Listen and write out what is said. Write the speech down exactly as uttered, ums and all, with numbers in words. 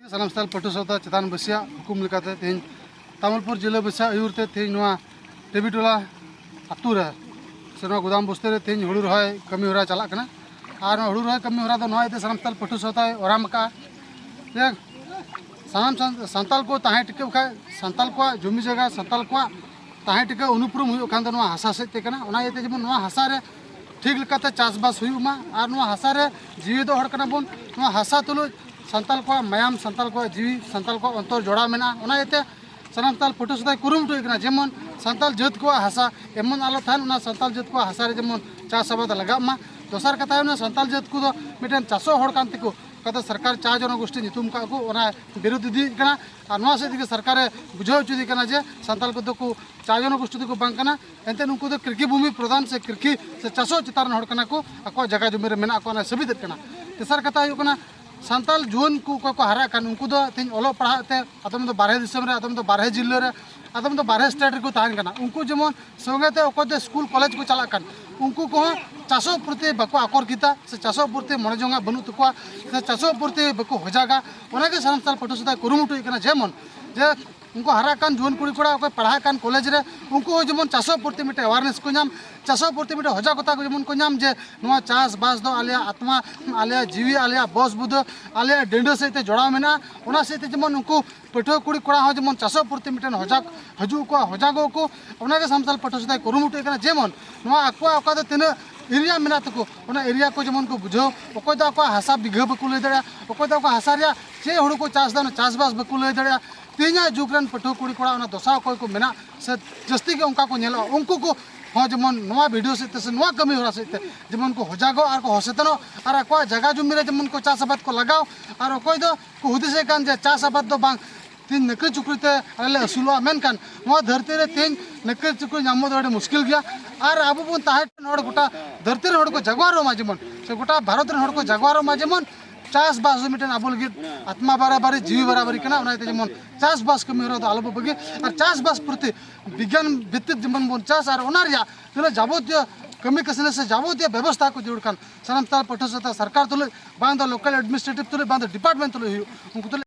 ᱥᱟᱱᱟᱢ ᱥᱟᱱᱛᱟᱲ ᱯᱟᱹᱴᱷᱩᱣᱟᱹ ᱥᱟᱶᱛᱟ ᱪᱮᱛᱟᱱ ᱵᱟᱹᱥᱤᱭᱟᱜ ᱦᱩᱠᱩᱢ ᱞᱮᱠᱟᱛᱮ ᱛᱮᱦᱮᱧ ᱛᱟᱢᱩᱞᱯᱩᱨ ᱡᱮᱞᱟᱹ ᱵᱟᱹᱥᱤᱭᱟᱜ ᱟᱹᱭᱩᱨ ᱛᱮ ᱛᱮᱦᱮᱧ ᱱᱚᱣᱟ ᱴᱮᱵᱤᱴᱚᱞᱟ ᱟᱹᱛᱩ ᱨᱮ ᱥᱮ ᱱᱚᱣᱟ ᱜᱩᱫᱟᱢ ᱵᱚᱥᱛᱤ ᱨᱮ ᱛᱮᱦᱮᱧ ᱦᱩᱲᱩ ᱨᱚᱦᱚᱭ ᱠᱟᱹᱢᱤ ᱦᱚᱨᱟ ᱪᱟᱞᱟᱜ ᱠᱟᱱᱟ᱾ ᱟᱨ ᱱᱚᱣᱟ ᱦᱩᱲᱩ ᱨᱚᱦᱚᱭ ᱠᱟᱹᱢᱤ ᱦᱚᱨᱟ ᱫᱚ ᱱᱚᱣᱟ ᱤᱭᱟᱹᱛᱮ ᱥᱟᱱᱟᱢ ᱥᱟᱱᱛᱟᱲ ᱯᱟᱹᱴᱷᱩᱣᱟᱹ ᱥᱟᱶᱛᱟᱭ ᱚᱨᱟᱢ ᱟᱠᱟᱫᱼᱟ ᱡᱮ ᱥᱟᱱᱟᱢ ᱥᱟᱱ-, ᱥᱟᱱᱛᱟᱲ ᱠᱚ ᱛᱟᱦᱮᱸ ᱴᱤᱠᱟᱹᱣ ᱠᱷᱟᱡ, ᱥᱟᱱᱛᱟᱲ ᱠᱚᱣᱟᱜ ᱡᱚᱢᱤ ᱡᱟᱭᱜᱟ, ᱥᱟᱱᱛᱟᱲ ᱠᱚᱣᱟᱜ ᱛᱟᱦᱮᱸ ᱴᱤᱠᱟᱹᱣ ᱩᱱᱩᱯᱨᱩᱢ ᱦᱩᱭᱩᱜ ᱠᱷᱟᱱ ᱫᱚ ᱱᱚᱣᱟ ᱦᱟᱥᱟ ᱥᱮᱫ ᱛᱮ ᱠᱟᱱᱟ᱾ ᱚᱱᱟ ᱤᱭᱟᱹᱛᱮ ᱡᱮᱢᱚᱱ ᱱᱚᱣᱟ ᱦᱟᱥᱟ ᱨᱮ ᱴᱷᱤᱠ ᱞᱮᱠᱟᱛᱮ ᱪᱟᱥᱵᱟᱥ ᱦᱩᱭᱩᱜ ᱢᱟ᱾ ᱟᱨ ᱱᱚᱣᱟ ᱦᱟᱥᱟ ᱨᱮ ᱡᱤᱣᱮᱫᱚᱜ ᱦᱚᱲ ᱠᱟᱱᱟ ᱵᱚᱱ, ᱱᱚᱣᱟ ᱦᱟᱥᱟ ᱛᱩᱞᱩᱡ ᱥᱟᱱᱛᱟᱲ ᱠᱚᱣᱟᱜ ᱢᱟᱭᱟᱢ, ᱥᱟᱱᱛᱟᱲ ᱠᱚᱣᱟᱜ ᱡᱤᱣᱤ, ᱥᱟᱱᱛᱟᱲ ᱠᱚᱣᱟᱜ ᱚᱱᱛᱚᱨ ᱡᱚᱲᱟᱣ ᱢᱮᱱᱟᱜᱼᱟ᱾ ᱚᱱᱟ ᱤᱭᱟᱹᱛᱮ ᱥᱟᱱᱟᱢ ᱥᱟᱱᱛᱟᱲ ᱯᱟᱹᱴᱷᱩᱣᱟᱹ ᱥᱟᱶᱛᱟᱭ ᱠᱩᱨᱩᱢᱩᱴᱩᱭᱮᱫ ᱠᱟᱱᱟ ᱡᱮᱢᱚᱱ ᱥᱟᱱᱛᱟᱲ ᱡᱟᱹᱛ ᱠᱚᱣᱟᱜ ᱦᱟᱥᱟ ᱮᱢᱚᱱ ᱟᱞᱚ ᱛᱟᱦᱮᱱ, ᱚᱱᱟ ᱥᱟᱱᱛᱟᱲ ᱡᱟᱹᱛ ᱠᱚᱣᱟᱜ ᱦᱟᱥᱟ ᱨᱮ ᱡᱮᱢᱚᱱ ᱪᱟᱥ ᱟᱵᱟᱫ ᱞᱟᱜᱟᱜ ᱢᱟ᱾ ᱫᱚᱥᱟᱨ ᱠᱟᱛᱷᱟ ᱦᱩᱭᱩᱜ ᱠᱟᱱᱟ, ᱥᱟᱱᱛᱟᱲ ᱡᱟᱹᱛ ᱠᱚᱫᱚ ᱢᱤᱫᱴᱮᱱ ᱪᱟᱥᱚᱜ ᱦᱚᱲ ᱠᱟᱱ ᱛᱮᱠᱚ ᱚᱠᱟ ᱫᱚ ᱥᱚᱨᱠᱟᱨ ᱪᱟ ᱡᱚᱱᱚᱜᱳᱥᱴᱤ ᱧᱩᱛᱩᱢ ᱠᱟᱜ ᱠᱚ, ᱚᱱᱟ ᱵᱤᱨᱳᱫ ᱤᱫᱤᱭᱮᱫ ᱠᱟᱱᱟ᱾ ᱟᱨ ᱱᱚᱣᱟ ᱥᱮᱫ ᱛᱮᱜᱮ ᱥᱚᱨᱠᱟᱨᱮ ᱵᱩᱡᱷᱟᱹᱣ ᱦᱚᱪᱚᱭᱮᱫᱮ ᱠᱟᱱᱟ ᱡᱮ ᱥᱟᱱᱛᱟᱲ ᱠᱚᱫᱚ ᱠᱚ ᱪᱟ ᱡᱚᱱᱚᱜᱳᱥᱴᱤ ᱫᱚᱠᱚ ᱵᱟᱝ ᱠᱟᱱᱟ, ᱮᱱᱛᱮ ᱩᱱᱠᱩ ᱫᱚ ᱠᱨᱤᱠᱤ ᱵᱷᱩᱢᱤ ᱯᱨᱚᱫᱷᱟᱱ ᱥᱮ ᱠᱨᱤᱠᱤ ᱥᱮ ᱪᱟᱥᱚᱜ ᱪᱮᱛᱟᱱ ᱨᱮᱱ ᱦᱚᱲ ᱠᱟᱱᱟ ᱠᱚ, ᱟᱠᱚᱣᱟᱜ ᱡᱟᱭᱜᱟ ᱡᱚᱢᱤ ᱨᱮ ᱢᱮᱱᱟᱜ ᱠᱚᱣᱟ, ᱚᱱᱟ ᱥᱟᱹᱵᱤᱫᱮᱫ ᱠᱟᱱᱟ᱾ ᱛᱮᱥᱟᱨ ᱠᱟᱛᱷᱟ ᱦᱩᱭᱩᱜ ᱠᱟᱱᱟ, ᱥᱟᱱᱛᱟᱲ ᱡᱩᱣᱟᱹᱱ ᱠᱚ ᱚᱠᱚᱭ ᱠᱚ ᱦᱟᱨᱟᱜ ᱠᱟᱱ, ᱩᱱᱠᱩ ᱫᱚ ᱛᱮᱦᱮᱧ ᱚᱞᱚᱜ ᱯᱟᱲᱦᱟᱜ ᱛᱮ ᱟᱫᱚᱢ ᱫᱚ ᱵᱟᱨᱦᱮ ᱫᱤᱥᱚᱢ ᱨᱮ, ᱟᱫᱚᱢ ᱫᱚ ᱵᱟᱨᱦᱮ ᱡᱤᱞᱟᱹ ᱨᱮ, ᱟᱫᱚᱢ ᱫᱚ ᱵᱟᱨᱦᱮ ᱥᱴᱮᱴ ᱨᱮᱠᱚ ᱛᱟᱦᱮᱱ ᱠᱟᱱᱟ᱾ ᱩᱱᱠᱩ ᱡᱮᱢᱚᱱ ᱥᱚᱸᱜᱮ ᱛᱮ ᱚᱠᱚᱭ ᱫᱚ ᱥᱠᱩᱞ ᱠᱚᱞᱮᱡᱽ ᱠᱚ ᱪᱟᱞᱟᱜ ᱠᱟᱱ, ᱩᱱᱠᱩ ᱠᱚᱦᱚᱸ ᱪᱟᱥᱚᱜ ᱯᱨᱚᱛᱤ ᱵᱟᱠᱚ ᱟᱠᱚᱨᱠᱤᱛᱟ ᱥᱮ ᱪᱟᱥᱚᱜ ᱯᱨᱚᱛᱤ ᱢᱚᱱᱮ ᱡᱚᱝᱟᱜ ᱵᱟᱹᱱᱩᱜ ᱛᱟᱠᱚᱣᱟ ᱥᱮ ᱪᱟᱥᱚᱜ ᱯᱨᱚᱛᱤ ᱵᱟᱠᱚ ᱦᱚᱡᱟᱜᱟ᱾ ᱚᱱᱟᱜᱮ ᱥᱟᱱᱟᱢ ᱥᱟᱱᱛᱟᱲ ᱯᱟᱹᱴᱷᱩᱣᱟᱹ ᱥᱟᱶᱛᱟᱭ ᱠᱩᱨᱩᱢᱩᱴᱩᱭᱮᱫ ᱠᱟᱱᱟ, ᱡᱮᱢᱚᱱ ᱡᱮ ᱩᱱᱠᱩ ᱦᱟᱨᱟᱜ ᱠᱟᱱ ᱡᱩᱣᱟᱹᱱ ᱠᱩᱲᱤ ᱠᱚᱲᱟ ᱚᱠᱚᱭ ᱯᱟᱲᱦᱟᱜ ᱠᱟᱱ ᱠᱚᱞᱮᱡᱽ ᱨᱮ, ᱩᱱᱠᱩ ᱦᱚᱸ ᱡᱮᱢᱚᱱ ᱪᱟᱥᱚᱜ ᱯᱨᱚᱛᱤ ᱢᱤᱫᱴᱮᱱ ᱮᱣᱟᱨᱱᱮᱥ ᱠᱚ ᱧᱟᱢ, ᱪᱟᱥᱚᱜ ᱯᱨᱚᱛᱤ ᱢᱤᱫᱴᱮᱱ ᱦᱚᱡᱟᱜᱚᱛᱟ ᱠᱚ ᱡᱮᱢᱚᱱ ᱠᱚ ᱧᱟᱢ ᱡᱮ ᱱᱚᱣᱟ ᱪᱟᱥᱵᱟᱥ ᱫᱚ ᱟᱞᱮᱭᱟᱜ ᱟᱛᱢᱟ, ᱟᱞᱮᱭᱟᱜ ᱡᱤᱣᱤ, ᱟᱞᱮᱭᱟᱜ ᱵᱚᱥ ᱵᱩᱫᱟᱹ, ᱟᱞᱮᱭᱟᱜ ᱰᱟᱹᱸᱰᱟᱹ ᱥᱮᱫ ᱛᱮ ᱡᱚᱲᱟᱣ ᱢᱮᱱᱟᱜᱼᱟ᱾ ᱚᱱᱟ ᱥᱮᱫ ᱛᱮ ᱡᱮᱢᱚᱱ ᱩᱱᱠᱩ ᱯᱟᱹᱴᱷᱩᱣᱟᱹ ᱠᱩᱲᱤ ᱠᱚᱲᱟ ᱦᱚᱸ ᱡᱮᱢᱚᱱ ᱪᱟᱥᱚᱜ ᱯᱨᱚᱛᱤ ᱢᱤᱫᱴᱮᱱ ᱦᱚᱡᱟᱜ ᱦᱤᱡᱩᱜ ᱟᱠᱚ, ᱦᱚᱡᱟᱜᱚᱜ ᱟᱠᱚ᱾ ᱚᱱᱟᱜᱮ ᱥᱟᱱᱛᱟᱲ ᱯᱟᱹᱴᱷᱩᱣᱟᱹ ᱥᱟᱶᱛᱟᱭ ᱠᱩᱨᱩᱢᱩᱴᱩᱭᱮᱫ ᱠᱟᱱᱟ, ᱡᱮᱢᱚᱱ ᱱᱚᱣᱟ ᱟᱠᱚᱣᱟᱜ ᱚᱠᱟ ᱫᱚ ᱛᱤᱱᱟᱹᱜ ᱮᱨᱤᱭᱟ ᱢᱮᱱᱟᱜ ᱛᱟᱠᱚ, ᱚᱱᱟ ᱮᱨᱤᱭᱟ ᱠᱚ ᱡᱮᱢᱚᱱ ᱠᱚ ᱵᱩᱡᱷᱟᱹᱣ᱾ ᱚᱠᱚᱭ ᱫᱚ ᱟᱠᱚᱣᱟᱜ ᱦᱟᱥᱟ ᱵᱤᱜᱷᱟᱹ ᱵᱟᱠᱚ ᱞᱟᱹᱭ ᱫᱟᱲᱮᱭᱟᱜᱼᱟ, ᱚᱠᱚᱭ ᱫᱚ ᱟᱠᱚᱣᱟᱜ ᱦᱟᱥᱟ ᱨᱮᱭᱟᱜ ᱪᱮᱫ ᱦᱩᱲᱩ ᱠᱚ ᱪᱟᱥ ᱮᱫᱟ, ᱚᱱᱟ ᱪᱟᱥᱵᱟᱥ ᱵᱟᱠᱚ ᱞᱟᱹᱭ ᱫᱟᱲᱮᱭᱟᱜᱼᱟ᱾ ᱛᱮᱦᱮᱧᱟᱜ ᱡᱩᱜᱽ ᱨᱮᱱ ᱯᱟᱹᱴᱷᱩᱣᱟᱹ ᱠᱩᱲᱤ ᱠᱚᱲᱟ ᱚᱱᱟ ᱫᱚᱥᱟ ᱚᱠᱚᱭ ᱠᱚ ᱢᱮᱱᱟᱜ ᱥᱮ ᱡᱟᱹᱥᱛᱤ ᱜᱮ ᱚᱱᱠᱟ ᱠᱚ ᱧᱮᱞᱚᱜᱼᱟ, ᱩᱱᱠᱩ ᱠᱚ ᱦᱚᱸ ᱡᱮᱢᱚᱱ ᱱᱚᱣᱟ ᱵᱷᱤᱰᱤᱭᱳ ᱥᱮᱫ ᱛᱮ ᱥᱮ ᱱᱚᱣᱟ ᱠᱟᱹᱢᱤ ᱦᱚᱨᱟ ᱥᱮᱫ ᱛᱮ ᱡᱮᱢᱚᱱ ᱠᱚ ᱦᱚᱡᱟᱜᱚᱜ ᱟᱨ ᱠᱚ ᱦᱚᱥᱮᱛᱚᱱᱚᱜ ᱟᱨ ᱟᱠᱚᱣᱟᱜ ᱡᱟᱭᱜᱟ ᱡᱩᱢᱤ ᱨᱮ ᱡᱮᱢᱚᱱ ᱠᱚ ᱪᱟᱥ ᱟᱵᱟᱫ ᱠᱚ ᱞᱟᱜᱟᱣ᱾ ᱟᱨ ᱚᱠᱚᱭ ᱫᱚ ᱠᱚ ᱦᱩᱫᱤᱥᱮᱫ ᱠᱟᱱ ᱡᱮ ᱪᱟᱥ ᱟᱵᱟᱫ ᱫᱚ ᱵᱟᱝ, ᱛᱮᱦᱮᱧ ᱱᱟᱹᱠᱨᱤ ᱪᱩᱠᱨᱤ ᱛᱮ ᱟᱞᱮ ᱞᱮ ᱟᱹᱥᱩᱞᱚᱜᱼᱟ, ᱢᱮᱱᱠᱷᱟᱱ ᱱᱚᱣᱟ ᱫᱷᱟᱹᱨᱛᱤ ᱨᱮ ᱛᱮᱦᱮᱧ ᱱᱟᱹᱠᱨᱤ ᱪᱩᱠᱨᱤ ᱧᱟᱢᱚᱜ ᱫᱚ ᱟᱹᱰᱤ ᱢᱩᱥᱠᱤᱞ ᱜᱮᱭᱟ᱾ ᱟᱨ ᱟᱵᱚ ᱵᱚᱱ ᱛᱟᱦᱮᱸ ᱦᱚᱲ ᱜᱚᱴᱟ ᱫᱷᱟᱹᱨᱛᱤ ᱨᱮᱱ ᱦᱚᱲ ᱠᱚ ᱡᱟᱜᱣᱟᱨᱚᱜ ᱢᱟ ᱡᱮᱢᱚᱱ, ᱥᱮ ᱜᱚᱴᱟ ᱵᱷᱟᱨᱚᱛ ᱨᱮᱱ ᱦᱚᱲ ᱠᱚ ᱡᱟᱜᱣᱟᱨᱚᱜ ᱢᱟ ᱡᱮᱢᱚᱱ, ᱪᱟᱥᱵᱟᱥ ᱫᱚ ᱢᱤᱫᱴᱮᱱ ᱟᱵᱚ ᱞᱟᱹᱜᱤᱫ ᱟᱛᱢᱟ ᱵᱟᱨᱟᱵᱟᱨᱤ, ᱡᱤᱣᱤ ᱵᱟᱨᱟᱵᱟᱨᱤ ᱠᱟᱱᱟ᱾ ᱚᱱᱟ ᱤᱭᱟᱹᱛᱮ ᱡᱮᱢᱚᱱ ᱪᱟᱥᱵᱟᱥ ᱠᱟᱹᱢᱤ ᱦᱚᱨᱟ ᱫᱚ ᱟᱞᱚ ᱵᱚ ᱵᱟᱹᱜᱤ, ᱟᱨ ᱪᱟᱥᱵᱟᱥ ᱯᱨᱚᱛᱤ ᱵᱤᱜᱽᱜᱟᱱ ᱵᱷᱤᱛᱛᱤᱠ ᱡᱮᱢᱚᱱ ᱵᱚᱱ ᱪᱟᱥ, ᱟᱨ ᱚᱱᱟ ᱨᱮᱭᱟᱜ ᱛᱤᱱᱟᱹᱜ ᱡᱟᱵᱚᱛᱤᱭᱚ ᱠᱟᱹᱢᱤ ᱠᱟᱹᱥᱱᱤ ᱥᱮ ᱡᱟᱵᱚᱛᱤᱭᱚ ᱵᱮᱵᱚᱥᱛᱷᱟ ᱠᱚ ᱡᱟᱹᱨᱩᱲ ᱠᱟᱱ ᱥᱟᱱᱟᱢ ᱥᱟᱱᱛᱟᱲ ᱯᱟᱹᱴᱷᱩᱣᱟᱹ ᱥᱟᱶᱛᱟ ᱥᱚᱨᱠᱟᱨ ᱛᱩᱞᱩᱡ, ᱵᱟᱝ ᱫᱚ ᱞᱳᱠᱟᱞ ᱮᱰᱢᱤᱱᱤᱥᱴᱨᱮᱴᱤᱵᱷ ᱛᱩᱞᱩᱡ, ᱵᱟᱝ ᱫᱚ ᱰᱤᱯᱟᱨᱴᱢᱮᱱᱴ ᱛᱩᱞᱩᱡ ᱦᱩᱭᱩᱜ, ᱩᱱᱠᱩ ᱛᱩᱞᱩᱡ